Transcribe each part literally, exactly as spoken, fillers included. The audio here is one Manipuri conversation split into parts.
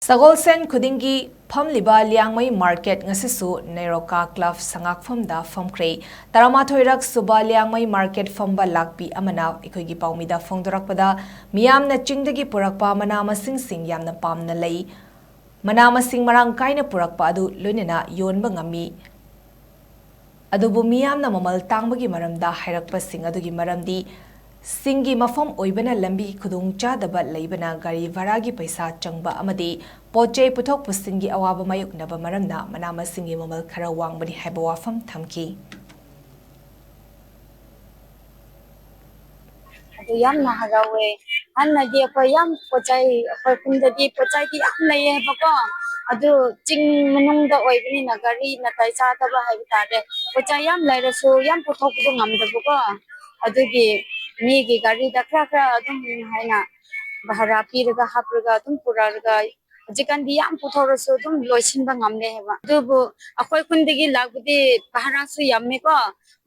ꯁꯒꯣꯜꯁꯦꯟ ꯈꯨꯗꯤꯡꯒꯤ ꯐꯝꯂꯤꯕ ꯂꯤꯌꯥꯡꯃꯩ ꯃꯥꯔꯀꯦꯠ ꯉꯁꯤꯁꯨ ꯅꯦꯔꯣꯀꯥ ꯀ꯭ꯂꯕ ꯁꯉꯥꯛꯐꯝꯗ ꯐꯝꯈ꯭ꯔꯦ꯫ ꯇꯔꯥꯃꯥꯊꯣꯏꯔꯛ ꯁꯨꯕ ꯂꯤꯌꯥꯡꯃꯩ ꯃꯥꯔꯀꯦꯠ ꯐꯝꯕ ꯂꯥꯛꯄꯤ ꯑꯃꯅ ꯑꯩꯈꯣꯏꯒꯤ ꯄꯥꯎꯃꯤꯗ ꯐꯣꯡꯗꯣꯔꯛꯄꯗ, ꯃꯤꯌꯥꯝꯅ ꯆꯤꯡꯗꯒꯤ ꯄꯨꯔꯛꯄ ꯃꯅꯥ ꯃꯁꯤꯡꯁꯤꯡ ꯌꯥꯝꯅ ꯄꯥꯝꯅ ꯂꯩ꯫ ꯃꯅꯥ ꯃꯁꯤꯡ ꯃꯔꯥꯡ ꯀꯥꯏꯅ ꯄꯨꯔꯛꯄ ꯑꯗꯨ ꯂꯣꯏꯅꯅ ꯌꯣꯟꯕ ꯉꯝꯃꯤ꯫ ꯑꯗꯨꯕꯨ ꯃꯤꯌꯥꯝꯅ ꯃꯃꯜ ꯇꯥꯡꯕꯒꯤ ꯃꯔꯝꯗ ꯍꯥꯏꯔꯛꯄꯁꯤꯡ ꯑꯗꯨꯒꯤ ꯃꯔꯝꯗꯤ, ꯁꯤꯡꯒꯤ ꯃꯐꯝ ꯑꯣꯏꯕꯅ ꯂꯝꯕꯤ ꯈꯨꯗꯣꯡꯆꯥꯗꯕ ꯂꯩꯕꯅ ꯒꯥꯔꯤ ꯚꯔꯥꯒꯤ ꯄꯩꯁꯥ ꯆꯪꯕ ꯑꯃꯗꯤ ꯄꯣꯠ ꯆꯩ ꯄꯨꯊꯣꯛ ꯄꯨꯁꯤꯟꯒꯤ ꯑꯋꯥꯕ ꯃꯥꯌꯣꯛꯅꯕ ꯃꯔꯝꯅ ꯃꯅꯥ ꯃꯁꯤꯡꯒꯤ ꯃꯃꯜ ꯈꯔ ꯋꯥꯡꯕꯅꯤ ꯍꯥꯏꯕ ꯋꯥꯐꯝ ꯊꯝꯈꯤ꯫ ꯑꯗꯨ ꯌꯥꯝꯅ ꯍꯔꯥꯎꯋꯦ꯫ ꯍꯥꯟꯅꯗꯤ ꯑꯩꯈꯣꯏ ꯌꯥꯝ ꯄꯣꯠꯆꯩ, ꯑꯩꯈꯣꯏ ꯈꯨꯟꯗꯗꯤ ꯄꯣꯠꯆꯩꯗꯤ ꯌꯥꯝ ꯂꯩꯌꯦꯕꯀꯣ꯫ ꯑꯗꯨ ꯆꯤꯡ ꯃꯅꯨꯡꯗ ꯑꯣꯏꯕꯅꯤꯅ ꯒꯥꯔꯤ ꯅꯥꯇꯩ ꯆꯥꯗꯕ ꯍꯥꯏꯕ ꯇꯥꯔꯦ꯫ ꯄꯣꯠꯆꯩ ꯌꯥꯝ ꯂꯩꯔꯁꯨ ꯌꯥꯝ ꯄꯨꯊꯣꯛꯄꯗꯣ ꯉꯝꯗꯕꯀꯣ꯫ ꯑꯗꯨꯒꯤ ꯃꯤꯒꯤ ꯒꯥꯔꯤꯗ ꯈꯔ ꯈꯔ ꯑꯗꯨꯝ ꯍꯥꯏꯅ ꯚꯔꯥ ꯄꯤꯔꯒ ꯍꯥꯞꯂꯒ ꯑꯗꯨꯝ ꯄꯨꯔꯛꯑꯒ ꯍꯧꯖꯤꯛꯀꯥꯟꯗꯤ ꯌꯥꯝ ꯄꯨꯊꯣꯛꯔꯁꯨ ꯑꯗꯨꯝ ꯂꯣꯏꯁꯤꯟꯕ ꯉꯝꯗꯦ ꯍꯥꯏꯕ꯫ ꯑꯗꯨꯕꯨ ꯑꯩꯈꯣꯏ ꯈꯨꯟꯗꯒꯤ ꯂꯥꯛꯄꯗꯤ ꯚꯔꯥꯁꯨ ꯌꯥꯝꯃꯦꯀꯣ,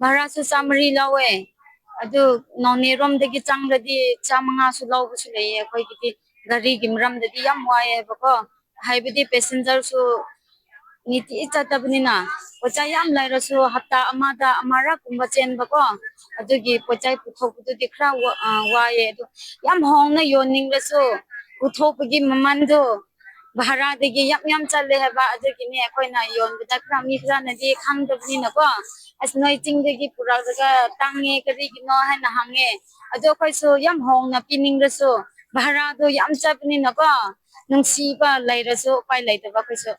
ꯚꯔꯥꯁꯨ ꯆꯥꯃꯔꯤ ꯂꯧꯋꯦ꯫ ꯑꯗꯨ ꯅꯣꯅꯦꯔꯣꯝꯗꯒꯤ ꯆꯪꯂꯗꯤ ꯆꯥꯃꯉꯥꯁꯨ ꯂꯧꯕꯁꯨ ꯂꯩꯌꯦ꯫ ꯑꯩꯈꯣꯏꯒꯤꯗꯤ ꯒꯥꯔꯤꯒꯤ ꯃꯔꯝꯗꯗꯤ ꯌꯥꯝ ꯋꯥꯏꯑꯦꯕꯀꯣ, ꯍꯥꯏꯕꯗꯤ ꯄꯦꯁꯦꯟꯖꯔꯁꯨ ꯅꯤꯇꯤ ꯆꯠꯇꯕꯅꯤꯅ꯫ ꯄꯣꯠꯆꯩ ꯌꯥꯝ ꯂꯩꯔꯁꯨ ꯍꯞꯇꯥ ꯑꯃꯗ ꯑꯃꯔꯛꯀꯨꯝꯕ ꯆꯦꯟꯕꯀꯣ, ꯑꯗꯨꯒꯤ ꯄꯣꯠꯆꯩ ꯄꯨꯊꯣꯛꯄꯗꯨꯗꯤ ꯈꯔ ꯋꯥ-, ꯑ, ꯋꯥꯏꯑꯦ꯫ ꯑꯗꯨ ꯌꯥꯝ ꯍꯣꯡꯅ ꯌꯣꯟꯅꯤꯡꯂꯁꯨ ꯄꯨꯊꯣꯛꯄꯒꯤ ꯃꯃꯟꯗꯣ ꯚꯔꯥꯗꯒꯤ ꯌꯥꯝ ꯌꯥꯝ ꯆꯠꯂꯦ ꯍꯥꯏꯕ꯫ ꯑꯗꯨꯒꯤꯅꯦ ꯑꯩꯈꯣꯏꯅ ꯌꯣꯟꯕꯗ ꯈꯔ ꯃꯤ ꯈꯔꯅꯗꯤ ꯈꯪꯗꯕꯅꯤꯅꯀꯣ, "ꯑꯁ, ꯅꯣꯏ ꯆꯤꯡꯗꯒꯤ ꯄꯨꯔꯛꯂꯒ ꯇꯥꯡꯉꯦ, ꯀꯔꯤꯒꯤꯅꯣ?" ꯍꯥꯏꯅ ꯍꯪꯉꯦ꯫ ꯑꯗꯣ ꯑꯩꯈꯣꯏꯁꯨ ꯌꯥꯝ ꯍꯣꯡꯅ ꯄꯤꯅꯤꯡꯂꯁꯨ ꯚꯔꯥꯗꯣ ꯌꯥꯝ ꯆꯠꯄꯅꯤꯅꯀꯣ, ꯅꯨꯡꯁꯤꯕ ꯂꯩꯔꯁꯨ ꯎꯄꯥꯏ ꯂꯩꯇꯕ ꯑꯩꯈꯣꯏꯁꯨ꯫